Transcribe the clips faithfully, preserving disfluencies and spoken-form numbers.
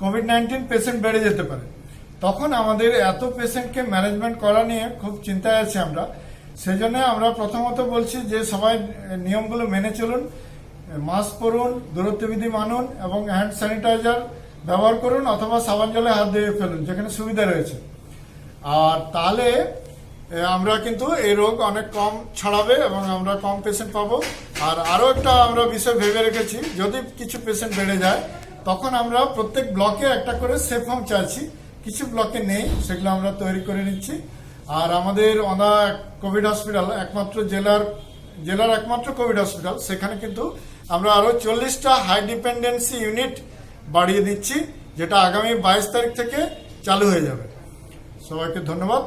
Covid nineteen patient বেড়ে যেতে পারে। তখন আমাদের এত পেশেন্টকে ম্যানেজমেন্ট করা নিয়ে খুব চিন্তায় আছি আমরা। সেই জন্য আমরা প্রথমত বলছি যে সবাই নিয়মগুলো মেনে চলুন, মাস্ক পরুন, দূরত্ববিধি মানুন এবং হ্যান্ড স্যানিটাইজার ব্যবহার করুন অথবা সাবান জলে হাত ধুয়ে ফেলুন যেখানে সুবিধা রয়েছে। আর তাহলে এ, আমরা কিন্তু এই রোগ অনেক কম ছড়াবে এবং আমরা কম পেশেন্ট পাবো। আর আরও একটা আমরা বিষয় ভেবে রেখেছি, যদি কিছু পেশেন্ট বেড়ে যায়, তখন আমরা প্রত্যেক ব্লকে একটা করে সেফ হোম চাইছি। কিছু ব্লকে নেই, সেগুলো আমরা তৈরি করে নিচ্ছি। আর আমাদের অনা কোভিড হসপিটাল একমাত্র জেলার জেলার একমাত্র কোভিড হসপিটাল, সেখানে কিন্তু আমরা আরও চল্লিশটা হাই ডিপেন্ডেন্সি ইউনিট বাড়িয়ে দিচ্ছি, যেটা আগামী বাইশ তারিখ থেকে চালু হয়ে যাবে। সবাইকে ধন্যবাদ।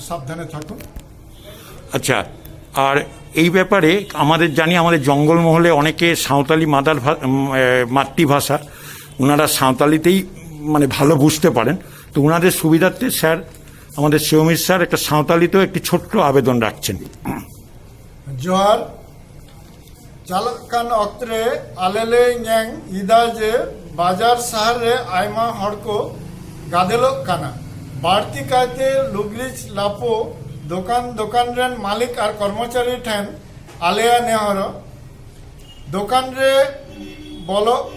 সাবধানে থাকুন। আচ্ছা, আর এই ব্যাপারে আমাদের জানি, আমাদের জঙ্গলমহলে অনেকে সাঁওতালি মাদার ভা- উম, এ, মাতৃভাষা, ওনারা সাঁওতালিতেই মানে ভালো বুঝতে পারেন। তো ওনাদের সুবিধার্থে স্যার, আমাদের শিওমির স্যার একটা সাঁওতালিতেও একটি ছোট্ট আবেদন রাখছেন। ᱡᱚᱦᱟᱨ᱾ ᱪᱟᱞᱟᱜ ᱠᱟᱱ ᱚᱠᱛᱚ ᱨᱮ ᱟᱞᱮ ᱞᱮ ᱧᱮᱞ ᱮᱫᱟ ᱡᱮ ᱵᱟᱡᱟᱨ ᱥᱟᱦᱟᱨ ᱨᱮ ᱟᱭᱢᱟ ᱦᱚᱲ ᱠᱚ ᱜᱟᱫᱮᱞᱚᱜ ᱠᱟᱱᱟ, ᱵᱟᱹᱲᱛᱤ ᱠᱟᱭᱛᱮ ᱞᱩᱜᱽᱲᱤᱡ ᱞᱟᱯᱚ ᱫᱚᱠᱟᱱ ᱫᱚᱠᱟᱱ ᱨᱮᱱ ᱢᱟᱹᱞᱤᱠ ᱟᱨ ᱠᱚᱨᱢᱚᱪᱟᱨᱤ ᱴᱷᱮᱱ ᱟᱞᱮᱭᱟᱜ ᱱᱮᱦᱚᱨ, ᱫᱚᱠᱟᱱ ᱨᱮ ᱵᱚᱞᱚᱜ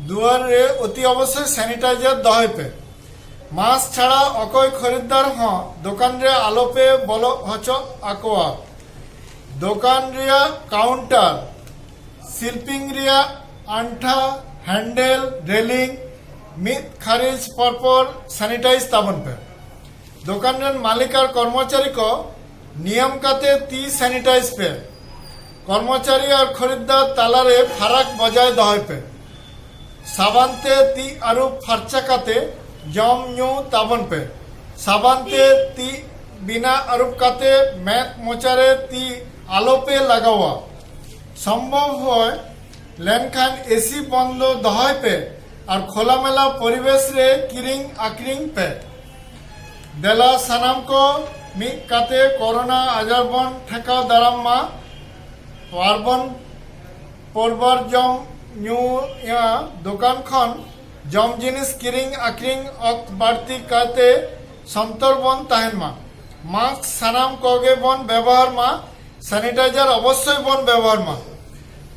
ᱫᱩᱣᱟᱹᱨ ᱨᱮ ᱚᱛᱤ ᱚᱵᱚᱥᱥᱚᱭ ᱥᱮᱱᱤᱴᱟᱭᱡᱟᱨ ᱫᱚᱦᱚᱭ ᱯᱮ᱾ ᱢᱟᱥᱠ ᱪᱷᱟᱲᱟ ᱚᱠᱚᱭ ᱠᱷᱚᱨᱤᱫᱫᱟᱨ ᱦᱚᱸ ᱫᱚᱠᱟᱱ ᱨᱮ ᱟᱞᱚᱯᱮ ᱵᱚᱞᱚ ᱦᱚᱪᱚ ᱟᱠᱚᱣᱟ᱾ ᱫᱚᱠᱟᱱ ᱨᱮᱭᱟᱜ ᱠᱟᱣᱩᱱᱴᱟᱨ, ᱥᱤᱞᱯᱤᱝ ᱨᱮᱭᱟᱜ ᱟᱱᱴᱷᱟ, ᱦᱮᱱᱰᱮᱞ, ᱨᱮᱞᱤᱝ ᱢᱤᱫ ᱠᱷᱟᱹᱨᱤᱡ ᱯᱚᱨᱯᱚᱨ ᱥᱮᱱᱤᱴᱟᱭᱤᱡᱽ ᱛᱟᱵᱚᱱ ᱯᱮ᱾ ᱫᱚᱠᱟᱱ ᱨᱮᱱ ᱢᱟᱹᱞᱤᱠ ᱟᱨ ᱠᱚᱨᱢᱚᱪᱟᱨᱤ ᱠᱚ ᱱᱤᱭᱚᱢ ᱠᱟᱛᱮ ᱛᱤ ᱥᱮᱱᱤᱴᱟᱭᱤᱡᱽ ᱯᱮ᱾ ᱠᱚᱨᱢᱚᱪᱟᱨᱤ ᱟᱨ ᱠᱷᱚᱨᱤᱫᱫᱟᱨ ᱛᱟᱞᱟᱨᱮ ᱯᱷᱟᱨᱟᱠ ᱵᱚᱡᱟᱭ ᱫᱚᱦᱚᱭ ᱯᱮ᱾ ᱥᱟᱵᱟᱱ ᱛᱮ ᱛᱤ ᱟᱹᱨᱩᱵ ᱯᱷᱟᱨᱪᱟ ᱠᱟᱛᱮ ᱡᱚᱢ ᱧᱩ ᱛᱟᱵᱚᱱ ᱯᱮ᱾ ᱥᱟᱵᱟᱱ ᱛᱮ ᱛᱤ ᱵᱤᱱᱟ ᱟᱹᱨᱩᱵ ᱠᱟᱛᱮ ᱢᱮᱫ ᱢᱚᱪᱟᱨᱮ ᱛᱤ ᱟᱞᱚᱯᱮ ᱞᱟᱜᱟᱣᱟ᱾ ᱥᱚᱢᱵᱷᱚᱵ ᱦᱩᱭ ᱞᱮᱱᱠᱷᱟᱱ ᱮᱥᱤ ᱵᱚᱱᱫᱚ ᱫᱚᱦᱚᱭ ᱯᱮ ᱟᱨ ᱠᱷᱳᱞᱟᱢᱮᱞᱟ ᱯᱚᱨᱤᱵᱮᱥ ᱨᱮ ᱠᱤᱨᱤᱧ ᱟᱠᱷᱨᱤᱧ ᱯᱮ᱾ ᱫᱮᱞᱟ ᱥᱟᱱᱟᱢ ᱠᱚ ᱢᱤᱫ ᱠᱟᱛᱮ ᱠᱳᱨᱳᱱᱟ ᱟᱡᱟᱨ ᱵᱚᱱ ᱴᱷᱮᱠᱟᱣ ᱫᱟᱨᱟᱢ ᱢᱟ᱾ ᱟᱨᱵᱚᱱ ᱯᱚᱨᱵᱟᱨ ᱡᱚᱢ ᱧᱩᱭᱟ ᱫᱚᱠᱟᱱ ᱠᱷᱚᱱ ᱡᱚᱢ ᱡᱤᱱᱤᱥ ᱠᱤᱨᱤᱧ ᱟᱹᱠᱷᱨᱤᱧ ᱚᱠᱛ ᱵᱟᱹᱲᱛᱤ ᱠᱟᱭᱛᱮ ᱥᱚᱱᱛᱚᱨ ᱵᱚᱱ ᱛᱟᱦᱮᱱ ᱢᱟ᱾ ᱢᱟᱥᱠ ᱥᱟᱱᱟᱢ ᱠᱚᱜᱮ ᱵᱚᱱ ᱵᱮᱵᱚᱦᱟᱨ ᱢᱟ᱾ ᱥᱮᱱᱤᱴᱟᱭᱡᱟᱨ ᱚᱵᱚᱥᱥᱳᱭ ᱵᱚᱱ ᱵᱮᱵᱚᱦᱟᱨ ᱢᱟ᱾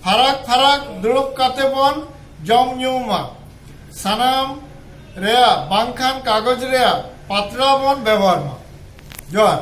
ᱯᱷᱟᱨᱟᱠ ᱯᱷᱟᱨᱟᱠ ᱫᱩᱲᱩᱵ ᱠᱟᱛᱮ ᱵᱚᱱ ᱡᱚᱢ ᱧᱩ ᱢᱟ᱾ ᱥᱟᱱᱟᱢ ᱨᱮᱭᱟᱜ ᱵᱟᱝᱠᱷᱟᱱ ᱠᱟᱜᱚᱡᱽ ᱨᱮᱭᱟᱜ ᱯᱟᱛᱲᱟ ᱵᱚᱱ ᱵᱮᱵᱚᱦᱟᱨ ᱢᱟ᱾ ᱡᱚᱦᱟᱨ᱾